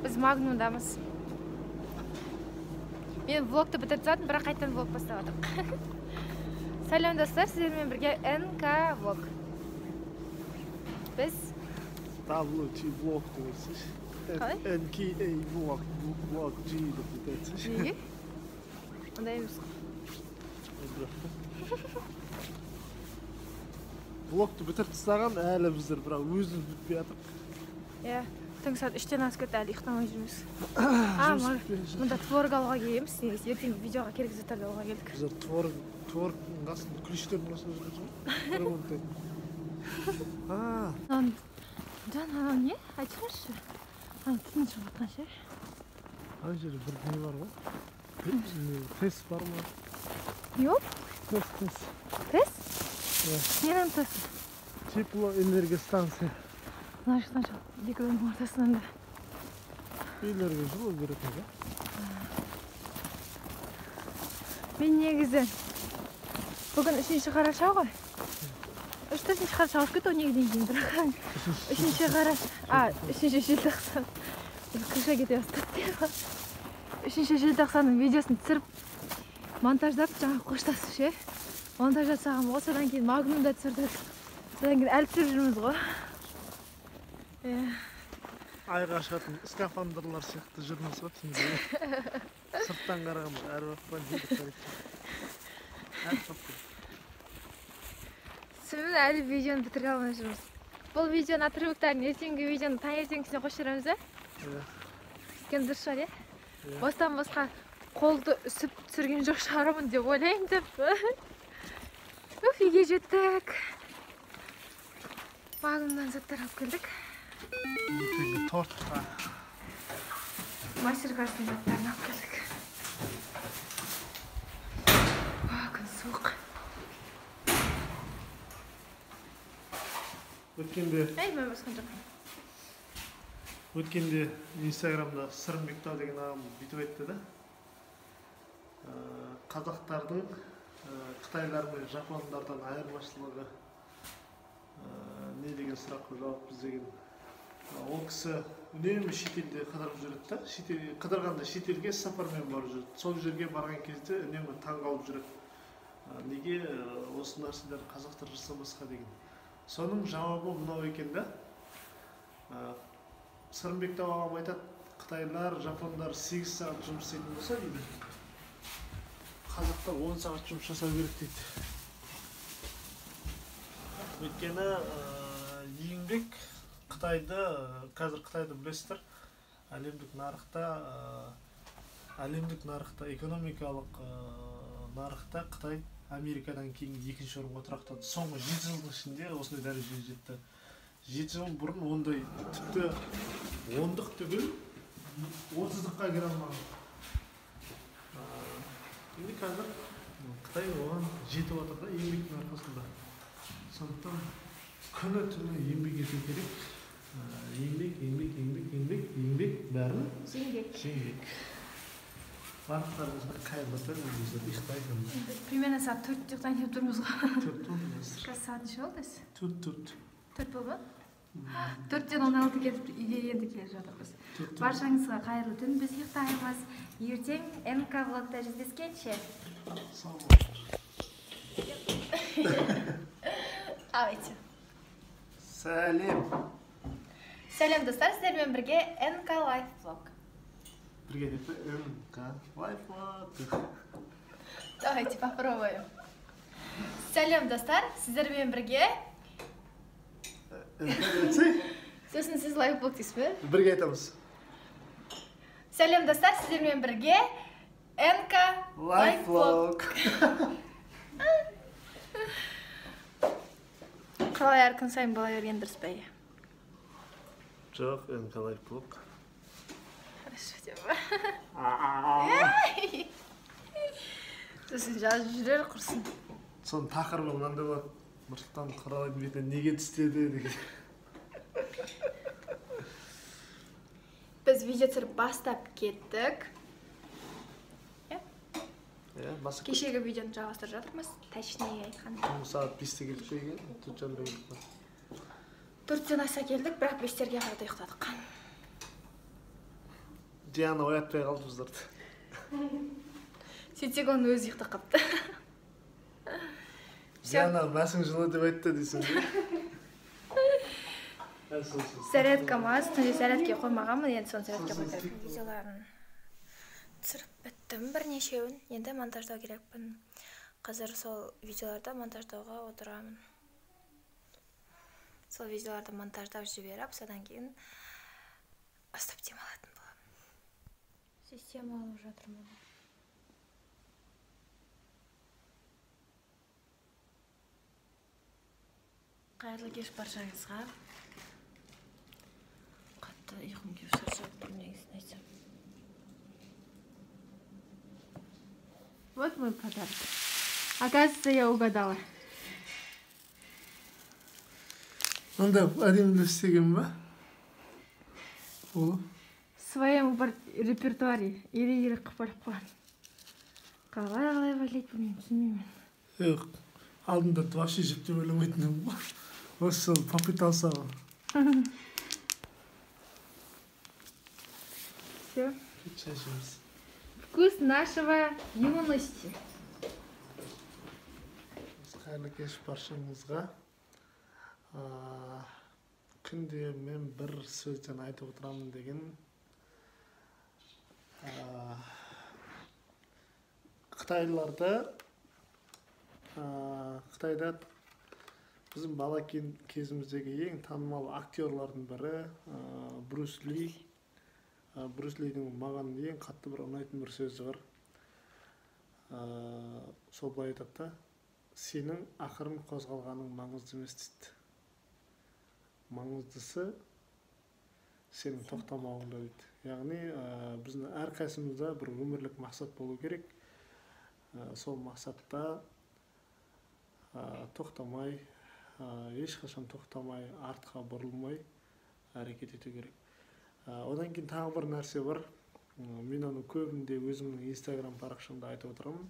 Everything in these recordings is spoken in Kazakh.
Біз Магнумдамыз. Мен влогты бітіріп тастадым, бірақ қайтадан влог бастап жатырмын. Сәлем достар, сіздермен бірге НК влог. Біз WT влог деп айтсайшы. Қалай? NKA влог, влог G деп айтсайшы. Неге? Ондай емес қой. Влогты бітіріп тастаған әлі біздер, бірақ өзіміз бітпей жатырмық. Иә, түнгі сағат 3-тен асып кетті, әлі ұйықтамай жүрміз. Мында творог алуға келгенбіз, негізі ертеңгі видеоға керек заттарды алуға келдік. Біздер творогтың қасында, ключтердің қасында жүрміз ғой. Ремонттайтын. Жан, анау не? Айтыңызшы. Анау түтін шығып жатқан ше. Ана жерде бір не бар ғой? Тест бар ма? Не ол? Тест, тест. Тест? Иә. Ненің тесті? Теплоэнергостанция. Мына жақтан шығып, екі үйдің ортасынан да. Үйлерге жылу беретін, да? Мен негізі бүгін 3 қараша ғой. 3-4 қараша ауысып кетті, 12-ден кейін, бірақ 3 қараша, 3 желтоқсан. Біз крыша кете бастады деп. 3 желтоқсанның видеосын түсіріп, монтаждап, жаңа қоштасып ше. Монтаж жасағанмын ғой, содан кейін Магнумда түсірдік. Содан кейін әлі түсіріп жүрміз ғой. Айға шығатын скафандрлар сияқты жүрміз ғой түнде. Сырттан қарағанда әруақпен жедік қарайды. Сонымен әлі видеоны бітіре алмай жүрміз. Бұл видеоның отрывоктарын ертеңгі видеоны таңертеңгісіне қосып жібереміз, ә? Иә. Өйткені дұрыс шығар, иә? Иә. Бостан босқа қолды үсіп түсірген жоқ шығармын деп ойлаймын деп. Уф, үйге жеттік. Магнумнан заттар алып келдік. Ертеңгі тортқа. Мастер-класстың заттарын алып келдік. Күн суық. Өткенде Әй, мен басқан жоқпын. Өткенде Инстаграмда Сырымбек Тау деген ағам бүйтіп айтты да. Қазақтардың қытайлар мен жапондардан айырмашылығы не деген сұраққа жауап іздеген. Ол кісі үнемі шетелде қыдырып жүреді да, қыдырғанда шетелге сапармен барып жүреді. Сол жерге барған кезде үнемі таңғалып жүреді. Неге осы нәрселерді қазақтар жасамасқа деген. Соның жауабы мынау екен да. Сырымбек Тау ағам айтады, қытайлар, жапондар 8 сағат жұмыс істейтін болса дейді, қазақтар 10 сағат жұмыс жасау керек дейді. Өйткені еңбек Қытайды, қазір Қытайды білесіздер, әлемдік нарықта, экономикалық нарықта Қытай Америкадан кейін екінші орынға тұрақтады. Соңғы 7 жылдың ішінде осындай дәрежеге жетті. 7 жыл бұрын ондай тіпті ондық түгіл 30-дыққа кіре алмаған. Енді қазір Қытай оған жетіп отыр да, еңбектің арқасында. Сондықтан күні түні еңбек ету керек. Еңбек, еңбек, еңбек, еңбек, еңбек, бәрі Жеңбек. Жеңбек. Барлықтарыңызға қайырлы түн, біздер ұйықтаймыз. Примерно сағат 4-те ұйықтайын деп тұрмыз ғой. 4 болды қазір. Қазір сағат неше болды өзі? 4, 4. 4 болды ма? 4-тен 16 кетіп үйге енді келе жатырмыз. Баршаңызға қайырлы түн, біз ұйықтаймыз. Ертең НК влогта жүздескенше. Сау болыңыздар. Давайте. Сәлем. Сәлем достар, сіздермен бірге НК Лайф Влог. Бірге деп пе? НК Лайф Влог. Давайте попробуем. Сәлем достар, сіздермен бірге НК деп айтсай. Сосын сіз Лайф Влог дейсіз бе? Бірге айтамыз. Сәлем достар, сіздермен бірге НК Лайф Влог. Қалай әр күн сайын бола берген дұрыс па? Жоқ, НК Лайф Влог. Хорошо деп. Сосын жазып жүрер құрсын. Соның тақырыбы мынандай болады. Нұрсұлтан Құралайдың бетіне неге тістеді деген. Біз видео түсіріп бастап кеттік. Иә, басып кеттік. Кешегі видеоны жалғастырып жатырмыз, точнее айтқанда. Түнгі сағат 5-те келдік пе екен? Төрт жарымда келдік па? 4-тен аса келдік, бірақ 5-терге қарата ұйықтадық. Диана оятпай қалды біздерді. Сөйтсек, оның өзі ұйықтап қалыпты. Диана, басың жылы деп айтты дейсің бе? Зарядка маз, түнде зарядке қоймағанмын, енді соны зарядке қойдым. Видеоларын түсіріп біттім бірнешеуін, енді монтаждау керекпін. Қазір сол видеоларды монтаждауға отырамын. Сол видеоларды монтаждап жіберіп, содан кейін ұстап демалатын боламын. Система алып жатырмын. Қайырлы кеш баршаңызға. Қатты ұйқым келіп шаршап тұрмын негізін айтсам. Вот мой подарок. Оказывается, я угадала. Мында әдемілеп істеген ба? Ол? В своем репертуаре ері-ері қып қойған. Қалай-қалай валить білмеймін, түсінбеймін. Жоқ, алдында вообще жіптеп ойламайтын едім ғой. Осы жолы попытался ғой. Все. Вкус нашего юности. Қайырлы кеш баршаңызға. Күнде мен бір сөзден айтып отырамын деген. Қытайларда, Қытайда біздің бала кезіміздегі ең танымал актерлардың бірі Брюс Ли. Брюс Лидің маған ең қатты бір ұнайтын бір сөзі бар. Сол былай айтады да, сенің ақырын қозғалғаның маңызды емес дейді. Маңыздысы сенің тоқтамауыңда дейді. Яғни біздің әрқайсымызда бір өмірлік мақсат болу керек. Сол мақсатта тоқтамай, ешқашан тоқтамай, артқа бұрылмай әрекет ету керек. Одан кейін тағы бір нәрсе бар. Мен оны көбінде өзімнің Инстаграм парақшамда айтып отырамын.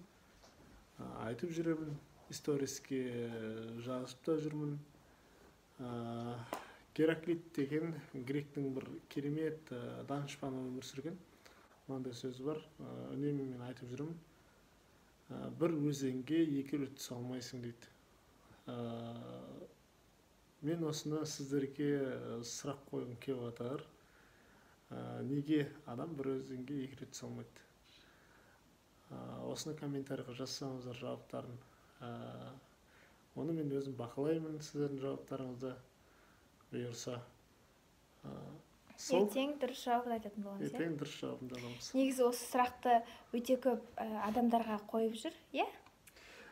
Айтып жүремін, сториске жазып та жүрмін. Гераклит деген гректің бір керемет данышпаны өмір сүрген. Мынандай сөзі бар, үнемі мен айтып жүрмін. Бір өзенге екі рет түсе алмайсың дейді. Мен осыны сіздерге сұрақ қойғым келіп жатыр. Неге адам бір өзенге екі рет түсе алмайды? Осыны комментарийға жазсаңыздар жауаптарын. Оны мен өзім бақылаймын сіздердің жауаптарыңызды. Бұйырса. Ертең дұрыс жауабын айтатын боламыз. Ертең дұрыс жауабын аламыз. Негізі осы сұрақты өте көп адамдарға қойып жүр, иә?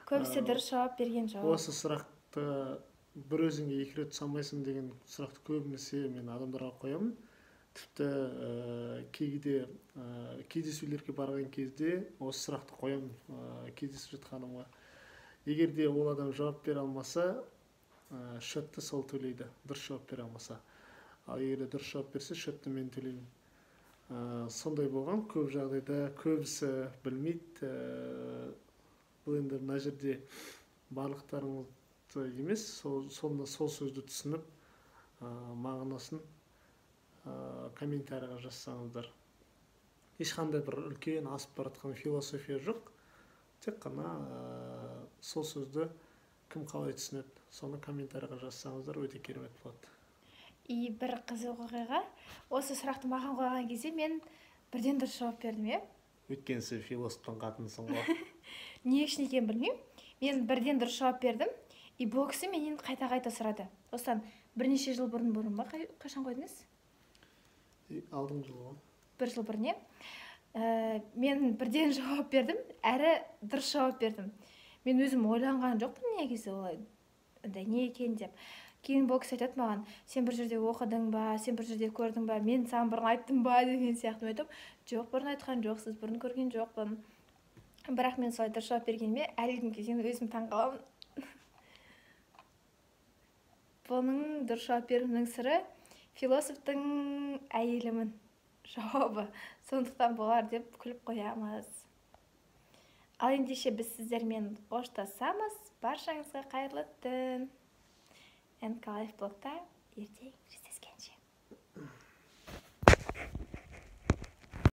Көбісі дұрыс жауап берген жоқ. Осы сұрақты бір өзіңе екі рет түсе алмайсың деген сұрақты көбінесе мен адамдарға қоямын. Тіпті кейде кездесулерге барған кезде осы сұрақты қоямын кездесіп жатқан адамға. Егер де ол адам жауап бере алмаса, счетті сол төлейді, дұрыс жауап бере алмаса. Ал егер де дұрыс жауап берсе, счетті мен төлеймін. Сондай болған, көп жағдайда көбісі білмейді. Бұл енді мына жерде барлықтарыңызды емес, сол сөзді түсініп, мағынасын комментарийға жазсаңыздар. Ешқандай бір үлкен асып бара жатқан философия жоқ. Тек қана сол сөзді кім қалай түсінеді, соны комментарийға жазсаңыздар өте керемет болады. И бір қызық оқиға, осы сұрақты маған қойған кезде мен бірден дұрыс жауап бердім, иә? Өйткені сен философтың қатынысың ғой. Не үшін екенін білмеймін. Мен бірден дұрыс жауап бердім, и бұл кісі менен қайта-қайта сұрады. Осыдан бірнеше жыл бұрын ба, қашан қойдыңыз? Алдыңғы жылы ғой. Бір жыл бұрын, иә? Мен бірден жауап бердім, әрі дұрыс жауап бердім. Мен өзім ойланған жоқпын негізі олай, не екен деп. Кейін бұл кісі айтады маған, сен бір жерде оқыдың ба, сен бір жерде көрдің ба, мен саған бұрын айттым ба деген сияқты. Мен айтамын, жоқ, бұрын айтқан жоқсыз, бұрын көрген жоқпын. Бірақ мен солай дұрыс жауап бергеніме әлі күнге дейін өзім таңқаламын. Бұның дұрыс жауап беруінің сыры философтың әйелімін жауабы. Сондықтан болар деп күліп қоямыз. Ал ендеше біз сіздермен қоштасамыз. Баршаңызға қайырлы түн. НК Лайф блогта ертең.